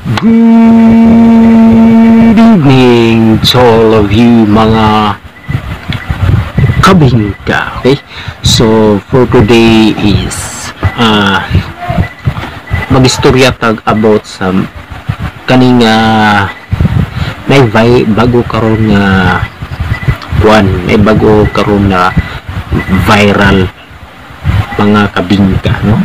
Good evening to all of you, mga kabingka. Okay? So, for today is magistorya tag about sa kaning may bago karon nga kuan, may bago karon na viral, mga kabingka, no?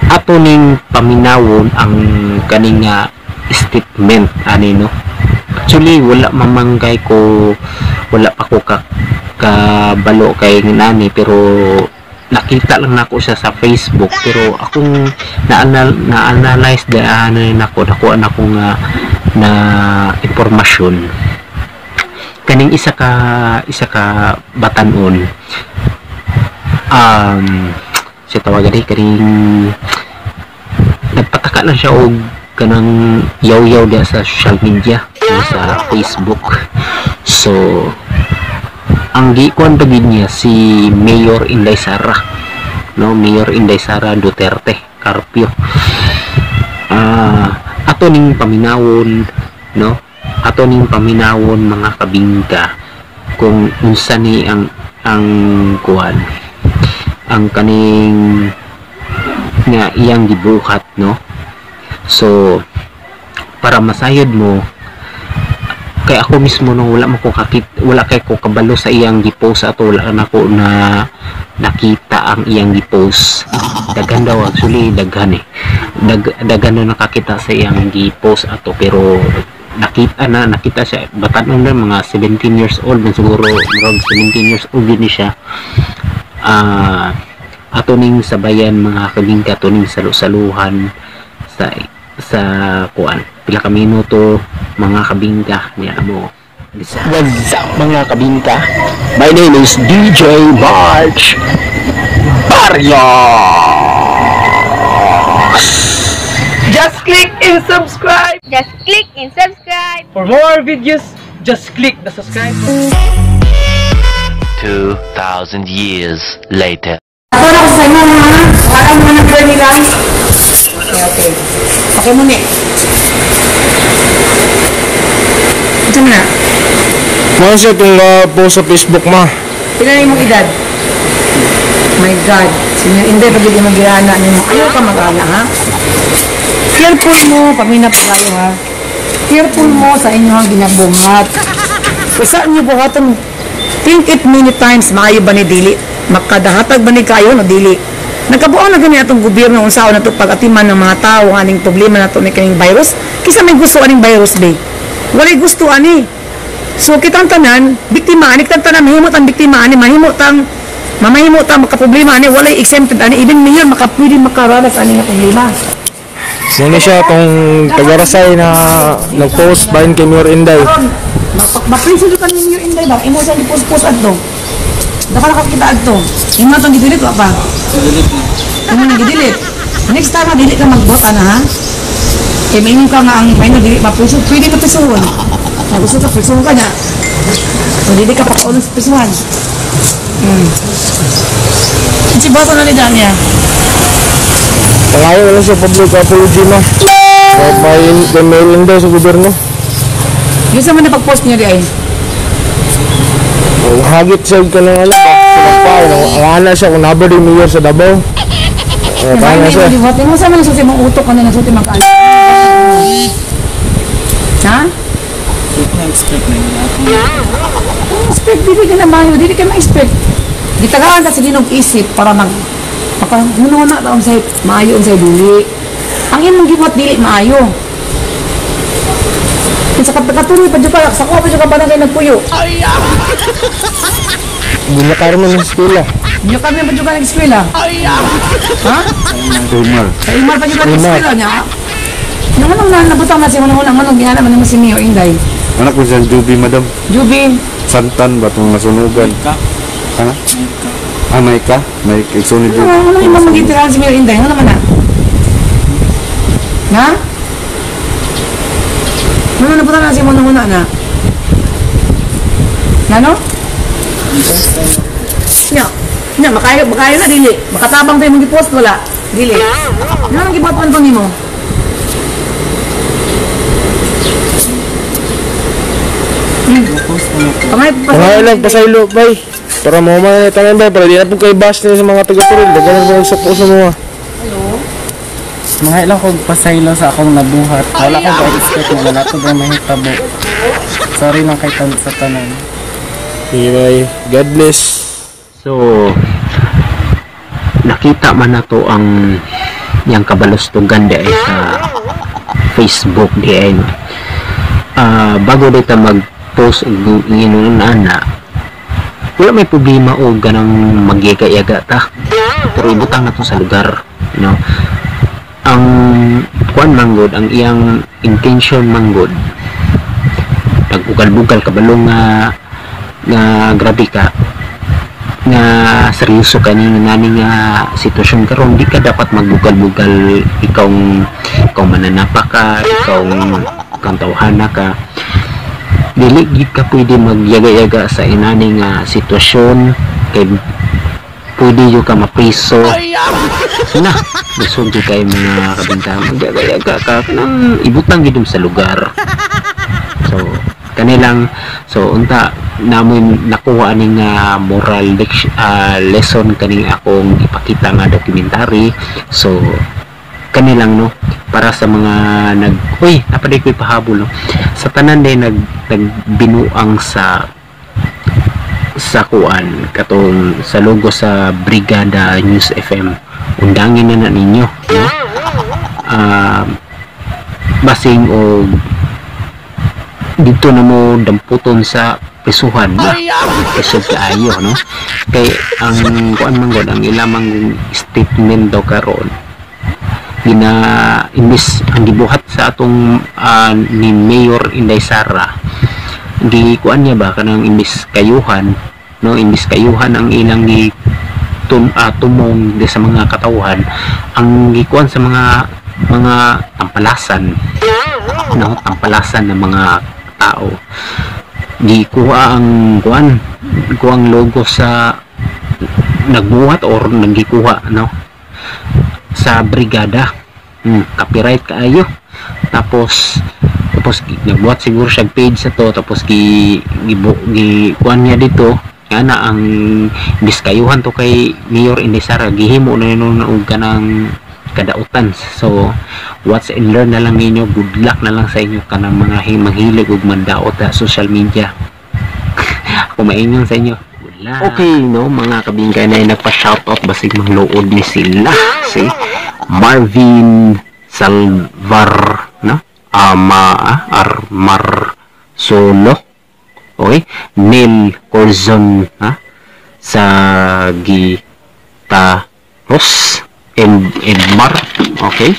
Ato ning paminawon ang kaning nga statement ani, no? Actually, wala mamanggay ko, wala pa ko kabalo kay nani, pero nakita lang nako siya sa Facebook. Pero akong na-analyze daan nako, nakuha nako nga na impormasyon, kaning isa ka batanon, siya tawagan eh, kaning nagpataka lang siya og kanang yaw-yaw diya sa social media, sa Facebook. So ang gikuan pa gid niya si Mayor Inday Sara, no? Mayor Inday Sara Duterte Carpio. Ato ning paminawon, no? Ato ning paminawon, mga kabingka, kung unsa ni ang kuan, ang kaning nga iyang gibuhat, no? So para masayod mo, kay ako mismo, no, wala mo ko kakit, wala kay ko kabalo sa iyang gipost ato, wala na ko na nakita ang iyang gipost. Daghan daw actually, daghan eh, daghan na nakakita sa iyang gipost ato, pero nakita na, nakita siya batanon na, mga 17 years old na siguro, murag 17 years old yun ni siya. Ato ning sabayan, mga kabingka, ato ning salu-saluhan sa kuan, pila ka minuto, mga kabingka niya mo. What's up, mga kabingka? My name is DJ March Barrios. Just click and subscribe. Just click and subscribe. For more videos, just click the subscribe button. 2,000 years later. Ako na ko sa inyo, ha? Wala mo na girl nila. Okay. Okay mo ni. Ito na. Mao siya itong post sa Facebook, ma. Pila na imong edad? My God. Senior Inday, pag hindi mo girana nimo. Ayaw ka mag-ana, ha? Careful mo, pamina pa kayo, ha? Careful mo sa inyong ginabuhat. Kung saan niyo buhaton, think it many times, maayo ba ni dili? Makadahatag ba ni kayo no dili? Nagkabuo na gani atong gobyerno unsaon nato pag-atiman ng mga tao aning problema nato ni kaning virus. Kisa may gusto aning virus be. Walay gusto ani. So kitang tanan biktima ani, kitang tanan mahimo tang biktima ani, mahimo tang mamahimo tang makaproblema ani, walay exempted ani, even mayor makapwede makaranas ani nga problema. Muna siya itong taga-Rasay na nag-post bahin kay Mayor Inday. Mapriso ka ni Mayor Inday ba? Imo siyang gipost-post adto. Daka nakakita adto. Imo na itong gidelete wa pa? Delete na. Imo na gidelete. Next time na dili ka mag-bot ana, ha? Kay maingon ka nga ang may na dili mapriso, pwede ka prisuhon. Na gusto ka prisuhon ka na. So dili ka pakaulong sa prisuhan. Si boss na ni Dania. Pangayo na lang siya public apology, ma. Kay Mayor Inday sa gobyerno. Yung sa man na pag-post niya di ay. Hagit siya ka ng ano ba? Sa magpao. Ang ana siya kung nabari mayor sa Davao. Paano siya? Mo sa man nasuti mong utok ano nasuti mag-ano. Ha? Na-expect na yun. Expect dili ka na mayo, dili ka ma-expect. Gitagaan ta sa Ginoong isip para mag makahuno na taon sa maayo unsay dili. Ang imong gibuhat dili maayo. Sa katuloy pa jud ka, sa kuha pa jud ka barangay nagpuyo. Hindi na Carmen ng eskwela. Hindi kami pa jud ka nag-eskwela. Ha? Umar. Sa Imar pa jud ka nag-eskwela niya. Nung anong na nabutang na si manong unang manong ginana man mo si Mio Inday. Anak ko siya, Juby, madam. Juby, Santan ba itong nasunugan? Ka? Ha? Ah, may ka? May igsoon ni ano Juby. ano imong magitirahan si Mio Inday? Ano naman na? Na? Ano nabutang na si manong una na? Nano? Nya, nya makayo makayo na dili. Makatabang tayo mong gipost wala. Dili. Ano nang gibuhat man to nimo? Post ko na po. Pangay pa. Pangayo lang pasaylo bay. Para mo man na tanan bay para di na po kay bash nila sa mga taga-turil. Daghan na po sa sa mga. Mga ilang kong pasaylo sa akong nabuhat. Wala ko ga-expect na wala to ba mahitabo. Sorry lang kay tan sa tanan. Sige bay. God bless. So nakita man na to ang yang kabalustugan di ay sa Facebook di ay, no. Bago dito mag-post og nginon ana, wala may problema og ganang magyaga-yaga ta, pero ibutang na to sa lugar, no? Ang kuan manggod, ang iyang intention manggod nagbugal-bugal, kabalo nga nga grabe ka nga seryoso ka ni nani nga sitwasyon karon, di ka dapat magbugal-bugal. Ikaw ikaw mananapa ka, ikaw ikaw tawhana ka, dili gid ka pwede magyaga-yaga sa inani nga sitwasyon kay pwede jud ka mapriso na. Busog jud kay mga kabinta, magyaga-yaga ka kanang ibutang gid sa lugar. So kanilang, so unta namin nakuha ani nga moral lesson kaning akong ipakita nga documentary. So kanilang, no, para sa mga nag, uy, napaday ko'y pahabol, no, sa tanan din nag nagbinuang sa kuan katong sa logo sa Brigada News FM, undangin na na ninyo, no? Basing og dito na mo damputon sa prisuhan ba, isog kaayo, no? Kay ang kuan man gud, ang ilamang statement daw karon, gina imbis ang gibuhat sa atong ni Mayor Inday Sara, gi kuan niya ba, kanang imbis kayuhan, no, imbis kayuhan ang ilang gi tumong di sa mga katawhan, ang gikuan sa mga tampalasan, no, tampalasan ng mga tao, gikuha ang kuan, kuha ang logo sa nagbuhat or nagikuha, no, sa brigada. Copyright kaayo. Tapos tapos nagbuhat siguro siya page sa to, tapos gi gi, gi kuan niya dito nga na ang biskayuhan to kay Mayor Inday Sara, gihimo na yun og kanang kadautan. So watch and learn na lang ninyo. Good luck na lang sa inyo kanang mga manghilig og mandaot sa social media. Ako maingon sa inyo, good luck. Okay, no, mga kabingkay, na nagpa-shoutout, basig mangluod ni sila, si Marvin Salvar, no, Ama Armar Solo, okay, Neil Corzon, ha, sa Gitaros and Edmar. Okay,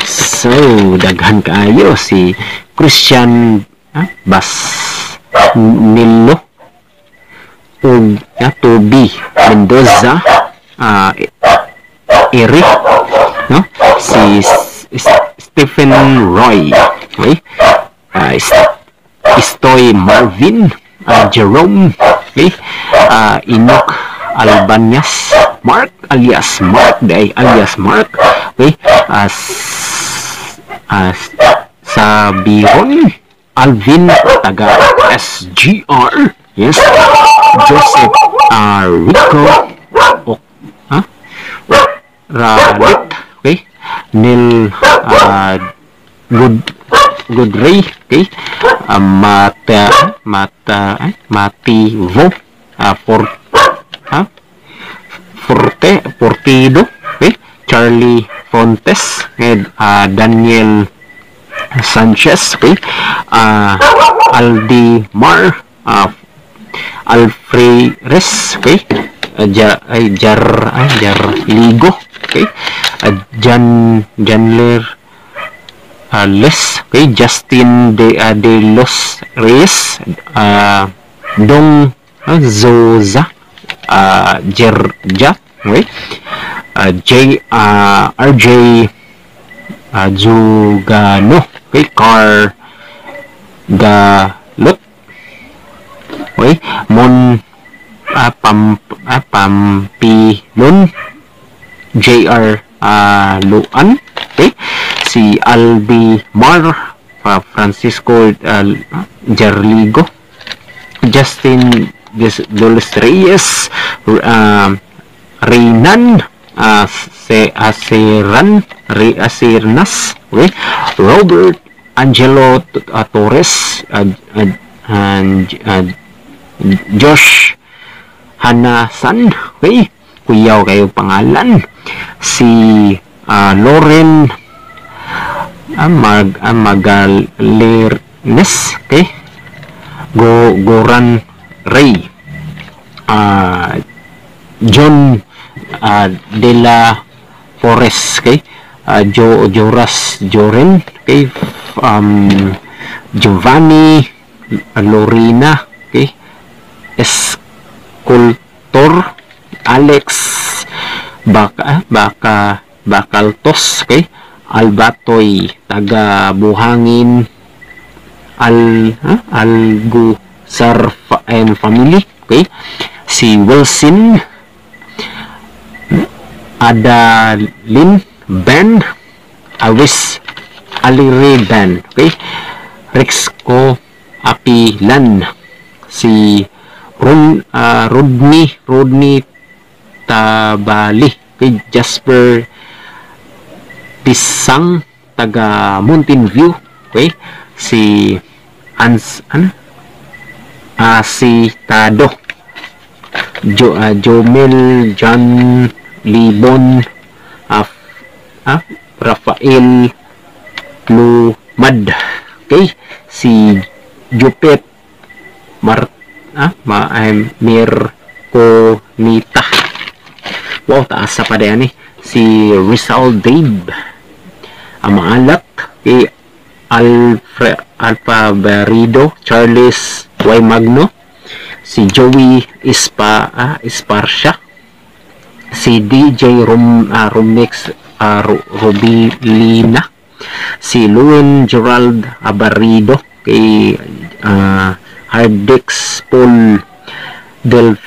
so daghan kaayo. Si Christian, ha, Bas Nilo ug Toby Mendoza, Eric, no, si Stephen Roy, okay, Istoy Marvin, Jerome, okay, Enoch Albanias, Mark alias Mark day alias Mark, okay, Sabiron Alvin taga SGR, yes, Joseph Rico ok, ha? Ralit, okay, Neil Good Goodray, okay, Mata Mata eh, Mativo, For ha? Forte Portido, okay, Charlie Fontes, and Daniel Sanchez, okay, Aldi Mar, Alfredes, okay, ja, ay, Jar ay, Jar Ligo, okay, Jan Janler Les, okay, Justin de Los Reyes, Dong Zoza, Jerja, okay, J RJ Zugano, okay, Car Galot, okay, Mon Pampilon, JR Luan, okay, si Albi Mar, Francisco Jarligo, Justin Doles Reyes, Reynan Asiran Asirnas, okay? Robert Angelo Torres, and Josh Hanasan, okay? Kuyaw kayo pangalan. Si Lauren Magalernes, okay? Goran Ray, John De La Forest, okay? Joras Joren, okay? Giovanni Lorena, okay? Escultor Alex Bacaltos, okay? Albatoy taga Buhangin, Algusar and family, okay? Si Wilson Adalin Ben Awis Alire Ben, okay? Rexco Apilan, si Rodney Tabali, okay? Jasper Pisang taga Mountain View, okay? Si Asitado Jomel John Libon, Rafael Lumad, okay? Si Jupet Mirconita, wow, taas sa pa yan eh. Si Rizal Dave Amaalak, okay? Alfa Barrido, Charles Y. Magno, si Joey Esparcia, si DJ Romix Rubilina, si Luen Gerald Abarrido, kay Hardex Paul Del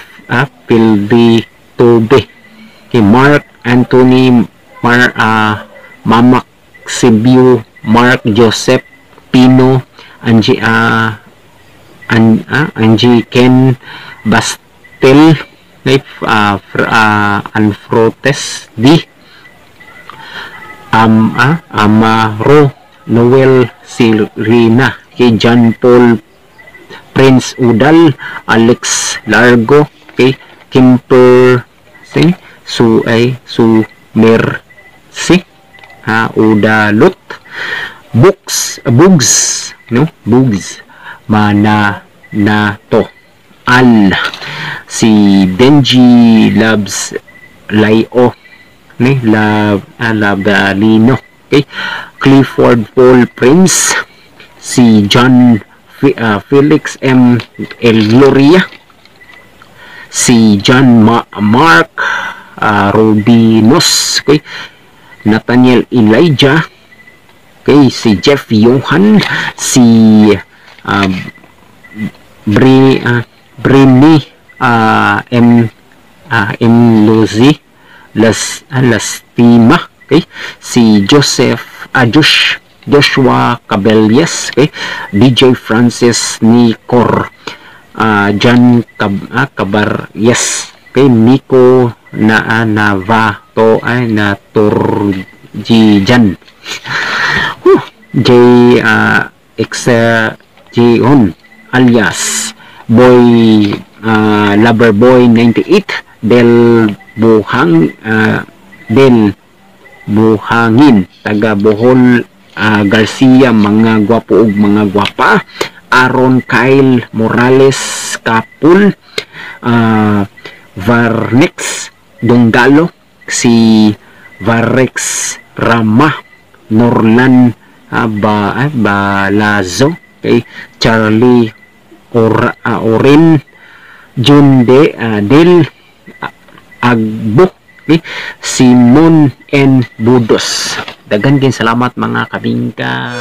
Pildi Tobe, kay Mark Anthony Mamak Sibiu, Mark Joseph Pino, Angie Angie Ken Bastel, Anfrotes D, Amaro Noel Sirina, kay John Paul Prince Udal, Alex Largo, kay Kimper Sing Su Sumersi Udalot, Books Bugs, no, Bugs Mananato, Al, si Benji Labs Laio, ni Labalino, okay? Clifford Paul Prince, si John Felix M. El Gloria, si John Mark Rubinos, okay? Nathaniel Elijah, okay? Si Jeff Johan, si Brini M. Luzi Lastima, okay? Si Joseph Joshua Cabellas, okay? DJ Francis Nicor, John Cabaryes, okay? Nico na Navato Naturjijan, J X J On alias Boy Lover Boy 98, Del Buhang Del Buhangin taga Bohol, Garcia, mga gwapo ug mga gwapa, Aaron Kyle Morales Kapul, Varnex Donggalo, si Varex Rama, Norlan Balazo, okay? Charlie Orin, Junde Del Agbo, okay? Simon N. Budos. Daghan din salamat mga kabingka.